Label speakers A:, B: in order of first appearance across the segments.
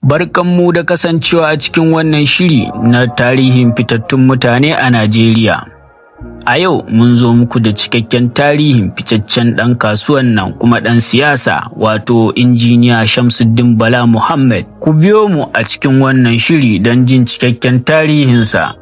A: Barkanmu da kasancewa a cikin wannan shiri na tarihin fitattun mutane a Najeriya. A yau mun zo muku da cikakken tarihin fitaccen ɗan kasuwan nan kuma ɗan siyasa, wato Injiniya Shamsuddin Bala Muhammad. Ku biyo mu a cikin wannan shiri don jin cikakken tarihinsa.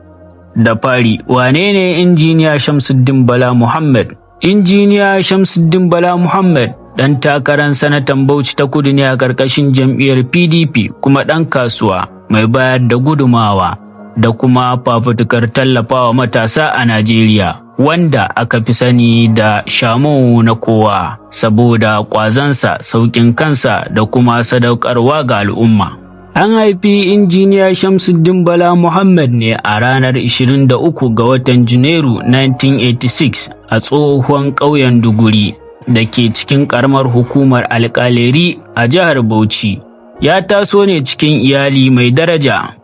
A: Da fari, wane ne Injiniya Shamsuddin Bala Muhammad? Injiniya Shamsuddin Bala Muhammad ɗan takarar sanatan Bauchi ta Kudu ne a ƙarƙashin jam'iyyar PDP, kuma ɗan kasuwa mai bayar da gudumawa da kuma fafutukar tallafawa matasa a Najeriya, wanda aka fi sani da Shamo na Kowa saboda ƙwazonsa, sauƙin kansa da kuma sadaukarwa ga al'umma. An haifi Injiniya Shamsuddin Bala Muhammad ne a ranar 23 ga watan Janairu 1986 a tsohon ƙauyen Duguri da ke cikin ƙaramar hukumar Alƙaleri a jihar Bauchi. Ya taso ne cikin iyali mai daraja.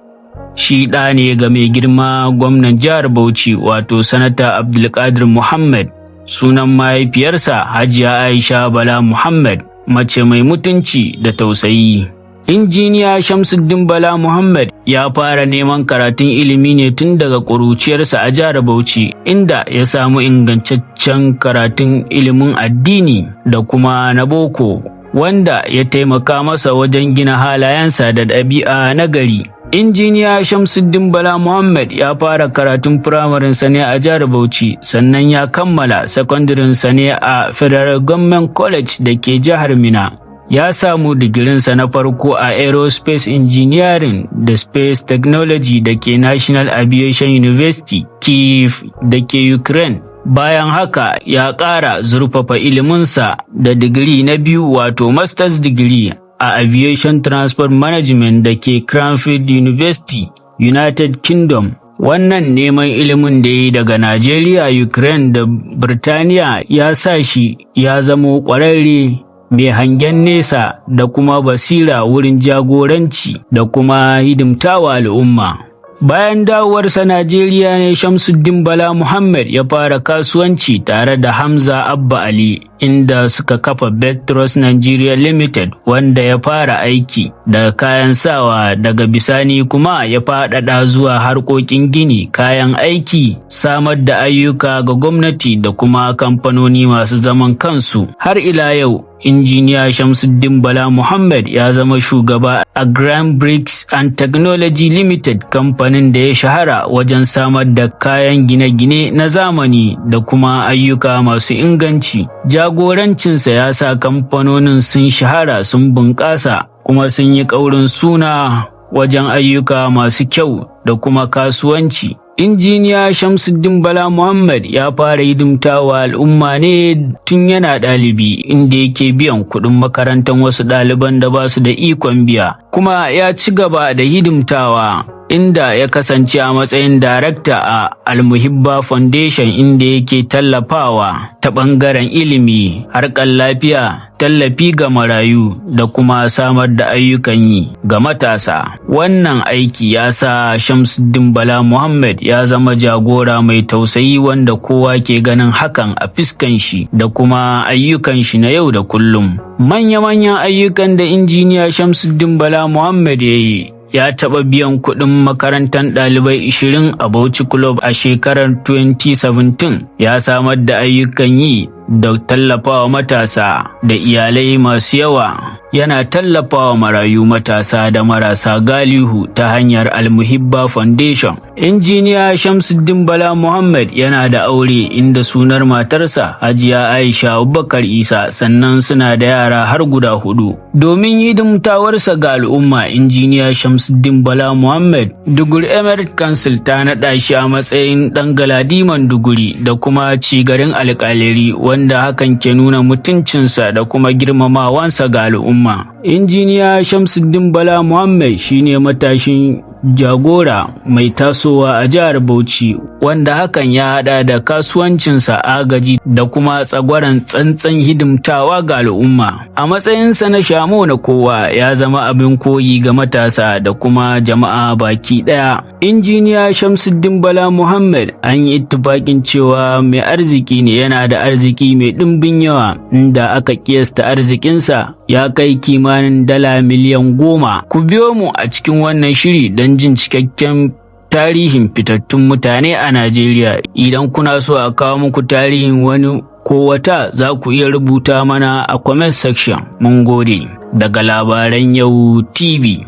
A: Shi ɗa ne ga mai girma gwamnan jihar Bauchi, wato Sanata Abdulkadir Muhammad. Sunan mahaifiyarsa Hajiya Aisha Bala Muhammad, mace mai mutunci da tausayi. Injiniya Shamsuddin Bala Muhammad ya fara neman karatun ilimi ne tun daga ƙuruciyarsa a jihar Bauchi, inda ya samu ingantaccen karatun ilimin addini da kuma na boko, wanda ya taimaka masa wajen gina halayensa da ɗabi'a na gari. Injiniya Shamsuddin Bala Muhammad ya fara karatun firamarinsa ne a jihar Bauchi, sannan ya kammala sakandirinsa ne a Federal Government College da ke jihar Minna. Ya samu digirinsa na farko a Aerospace Engineering da Space Technology da ke National Aviation University, Kyiv da ke Ukraine. Bayan haka ya ƙara zurfafa iliminsa da digiri na biyu, wato Master's degree, a Aviation Transport Management da ke Cranfield University, United Kingdom. Wannan neman ilimin da ya yi daga Najeriya, Ukraine da Birtaniya ya sa shi ya zamo ƙwararre mai hangen nesa da kuma basira wurin jagoranci da kuma hidimtawa al'umma. Bayan dawowarsa Najeriya ne Shamsuddin Bala Muhammad ya fara kasuwanci tare da Hamza Abba Ali, inda suka kafa Betros Nigeria Limited, wanda ya fara aiki da kayan sawa, daga bisani kuma ya faɗaɗa zuwa harkokin gini, kayan aiki, samar da ayyuka ga gwamnati da kuma kamfanoni masu zaman kansu. Har ila yau, Injiniya Shamsuddin Bala Muhammad ya zama shugaba a Grand Bricks and Technology Limited, kamfanin da ya shahara wajen samar da kayan gine-gine na zamani da kuma ayyuka masu inganci. Jagorancinsa ya sa kamfanonin sun shahara, sun bunƙasa, kuma sun yi ƙaurin suna wajen ayyuka masu kyau da kuma kasuwanci. Injiniya Shamsuddin Bala Muhammad ya fara hidimtawa al'umma ne tun yana ɗalibi, inda yake biyan kuɗin makarantar wasu ɗaliban da ba su da ikon biya. Kuma ya ci gaba da hidimtawa, inda ya kasance a matsayin darakta a Almuhibba Foundation, inda yake tallafawa ta ɓangaren ilimi, harkar lafiya, tallafi ga marayu da kuma samar da ayyukan yi ga matasa. Wannan aiki ya sa Shamsuddin Bala Muhammad ya zama jagora mai tausayi, wanda kowa ke ganin hakan a fiskan shi da kuma ayyukan shi na yau da kullum. Manya-manyan ayyukan da Injiniya Shamsuddin Bala Muhammad ya yi: ya taɓa biyan kuɗin makarantar ɗalibai 20 a Bauchi Club a shekarar 2017, ya samar da ayyukan yi da tallafawa matasa da iyalai masu yawa, yana tallafawa marayu, matasa da marasa galihu ta hanyar Almuhibba Foundation. Injiniya Shamsuddin Bala Muhammad yana da aure, inda sunar matarsa Hajiya Aisha Abubakar Isa, sannan suna da yara har guda hudu. Domin hidimtawarsa ga al'umma, Injiniya Shamsuddin Bala Muhammad, Duguri Emirate Council ta naɗa shi a matsayin ɗan galadiman Duguri da kuma cigarin Alƙaleri, wanda hakan ke nuna mutuncinsa da kuma girmamawansa ga al'umma. Injiniya Shamsuddin Bala Muhammad shine matashin jagora mai tasowa a jihar Bauchi, wanda hakan ya haɗa da kasuwancinsa, agaji da kuma tsagwaron tsantsan hidimtawa ga al'umma. A matsayinsa na Shamo na Kowa, ya zama abin koyi ga matasa da kuma jama'a baki ɗaya. Injiniya Shamsuddin Bala Muhammad an yi ittifaƙin cewa mai arziki ne, yana da arziki mai ɗimbin yawa, inda aka kiyasta arzikinsa ya kai kimanin dala miliyan 10. Ku biyo mu a cikin wannan shiri don jin cikakken tarihin fitattun mutane a Najeriya. Idan kuna so a kawo muku tarihin wani ko wata, za ku iya rubuta mana a comment section. Mun gode. Daga Labaran Yau TV.